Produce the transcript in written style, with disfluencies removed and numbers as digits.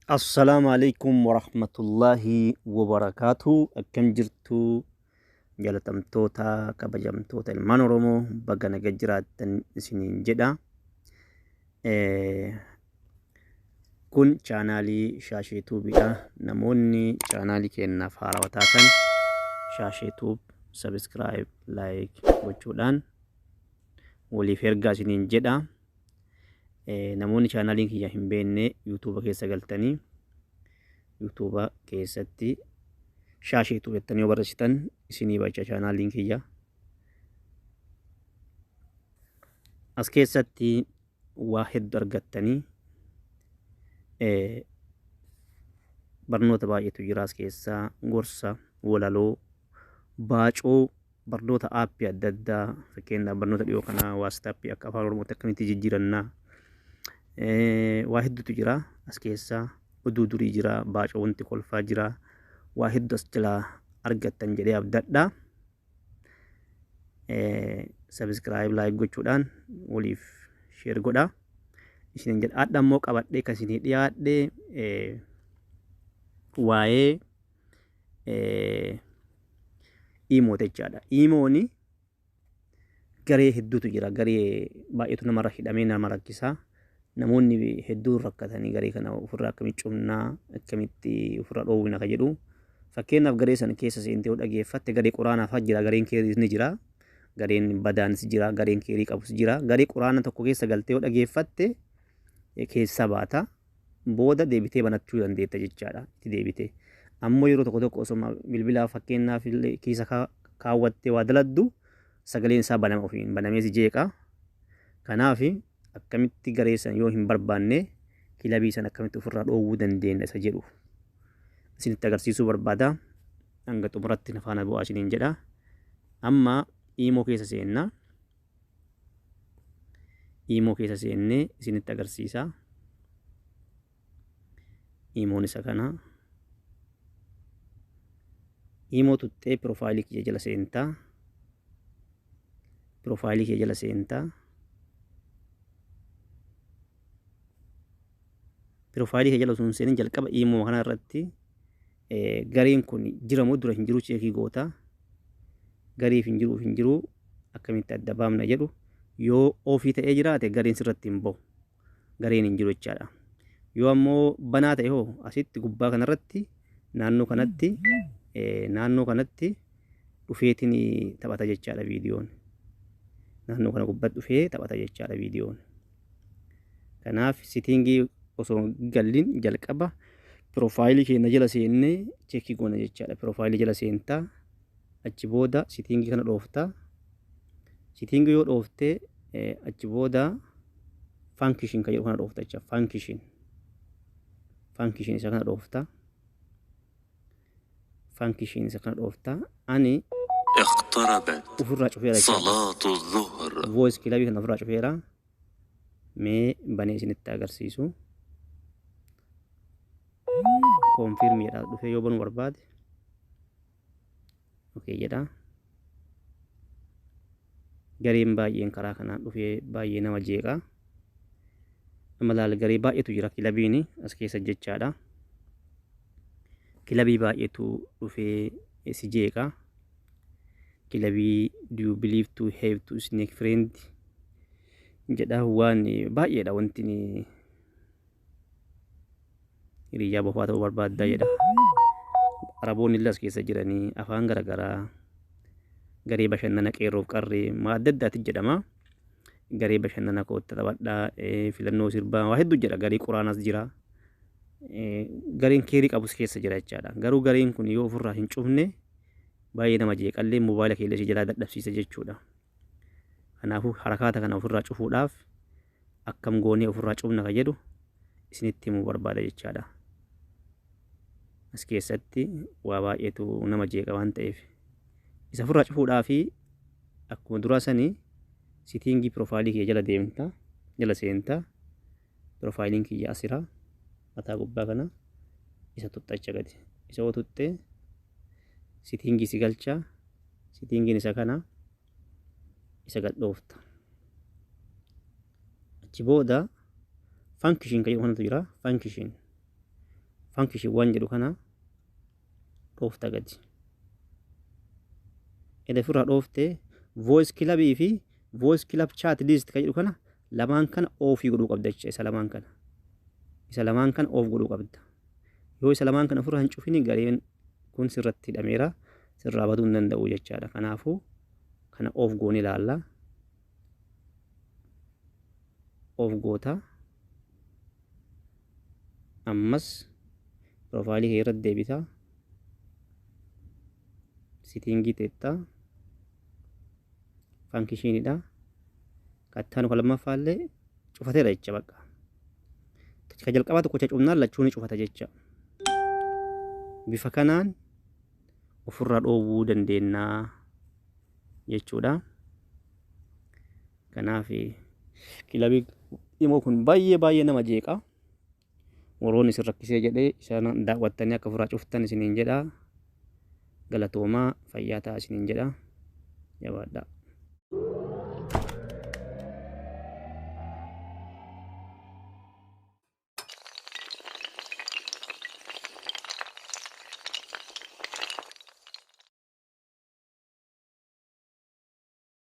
Assalaamu alaikum warahmatullaahi wabarakaatu. Akkam jirtu jaalatamtoota kabajamtoota ilmaan Oromoo, baga naga jiraattan isiniin jedha. Kun chaanaalii Shaashee Tuubiidha. Namoonni chaanaalii keenyaaf haarawaa taatan Shaashee Tuub subscribe, like gochuudhaan waliif ergaa isiniin jedha. Namoonni chaanaaliin kiyya hin beekne yuutuuba keessa galtanii yuutuuba keessatti Shaashee Tuub jettanii yoo barreessitan isinii bacha chaanaaliin kiyya. As keessatti waa hedduu argattanii, barnoota baay'eetu jira as keessaa: gorsa, walaloo, baacoo, barnoota aappii adda addaa. Fakkeenyaaf barnoota dhiyoo kanaa WhatsAppii akka afaan Oromootti akkamitti jijjiirannaa, waa hedduutu jira as keessaa. Oduu durii jira, baacoo, wanti kolfaa jira, waa hedduu as jalaa argattan jedhee abdadha. Subscribe, like gochuudhaan waliif share godha isinin jedha. Adda immoo qabadhee kan isinii dhiyaadhe waa'ee imoo jechaadha. Imooni garee hedduutu jira. Garee baay'eetu namarra hidhamee nama rakkisaa. Namoonni hedduun rakkatanii garee kana ofirraa akkamitti cufnaa, akkamitti ofirraa dhoowwina ka jedhu. Fakkeenyaaf garee sana keessa seentee yoo dhageeffatte garee quraanaa fa'aa jira, gareen keeriis ni jira, gareen badaanis jira, gareen keerii qabus jira. Garee quraana tokko keessa galtee yoo dhageeffatte keessaa baata. Booda deebitee banachuu dandeetta jechaadha, itti deebitee. Ammoo yeroo tokko tokko osoma bilbilaa fakkeenyaaf illee kiisa kaawwattee waa daladdu sagaleen isaa banama, ofiin banamee si jeeqa. Kanaaf akkamitti garee san yoo hin barbaanne kilabii san akkamitti ofirraa dhoowwuu dandeenya isa jedhu isinitti agarsiisuu barbaada. Hanga xumuratti na faana bu'aa isiniin jedha. Amma iimoo keessa seenna. Iimoo keessa seennee isinitti agarsiisa. Iimoon isa kana. Iimoo tuxxee piroofaayilii kiyya jala seentaa. Piroofaayilii kiyya jala seentaa. Piroofaayilii kiyya jala osoo hin seenin jalqaba iimoo kana irratti gareen kun jira moo dura hin jiru cheekii goota. Gareef hin jiruuf hin jiru akkamitti adda baafna jedhu, yoo ofii ta'ee jiraate gareen sirratti hin bahu. Gareen hin jiru jechaadha. Yoo ammoo banaa ta'e hoo, asitti gubbaa kanarratti naannoo kanatti dhufeetiin taphata jechaadha viidiyoon. Naannoo kana gubbatti dhufee taphata jechaadha viidiyoon. Kanaaf settingii osoo gallin jalqaba piroofaayilii keenya jala seennee cheekii goona jechaadha. Piroofaayilii jala seentaa, achi booda settingii kana dhooftaa. Settingii yoo dhooftee achi booda function kan jedhu kana dhoofta jecha. Function isa kana dhoofta. Function isa kana dhoofta. Ani اقتربت ofirraa cufeera jechaadha. صلاة الظهر. Voice kilabii kana ofirraa cufeera. Mee banee isinitti agarsiisu. Confirm jedha dhufee yoo banuu barbaade. Okay jedha. Gareen baay'een karaa kanaan dhufee baay'ee nama jeeqa. Amma laal, garee baay'eetu jira kilabiin as keessa jechaadha. Kilabii baay'eetu dhufee si jeeqa. Kilabii "Do you believe to have to snake friend" jedha, waan baay'eedha wanti hiriyaa bofaa ta'uu barbaadda jedha. Araboonni illee as keessa jiranii, afaan garaagaraa, garee bashannana qeerroof qarree maa adda addaati jedhama. Garee bashannana kootta taphadhaa, filannoo sirbaa, waa hedduu jedha, garee quraanaas jira. Gareen keerii qabus keessa jira jechaadha. Garuu gareen kun yoo ofirraa hin cufne baay'ee nama jeeqallee, moobaayila keellee si jalaa dadhabsiisa jechuudha. Kanaafuu harakaata kana ofirraa cufuudhaaf akkam goonee ofirraa cufna ka jedhu isinitti himuu barbaada jechaadha. As keessatti waa baay'eetu nama jeeqa waan ta'eef. Isa ofirraa cufuudhaafi akkuma duraa sanii settingii piroofaayilii kee jala deemta, jala seenta. Piroofaayiliin kiyya asira mataa gubbaa kana isa tuxxacha gadi. Isa yoo tuxxe settingii si galcha. Settingiin isa kana, isa gad dhoofta. Achi booda function kan jedhu kanatu jira. Function. Function waan jedhu kana dhoofta gadi. Edda ofirraa dhooftee, voice clubii fi voice club chat list kan jedhu kana lamaan kana offii godhuu qabda jecha. Isa lamaan kana off godhuu qabda. Yoo isa lamaan kana ofirraa hin cufini, gareen kun sirratti hidhameera, sirraa baduu hin danda'u jechaadha. Kanaafuu kana off goone ilaalla. Off goota. Ammas profileii kee irratti deebita. Settingii teettaa. Functioniidha. Kattaanu kan lammaffaallee cufateera jecha bakka. Ka jalqabaa tokkocha cufnaan lachuu ni cufata jecha. Bifa kanaan ofirraa dhoowwuu dandeenya jechuudha. Kanaaf clubii imo kun baay'ee baay'ee nama jeeqa. Warroonni isin rakkisee jedhee isaan daawwattanii akka ofirraa cuftan isiniin jedha. Galatoomaa, fayyaa ta'a isiniin jedha. Jabaadhaa.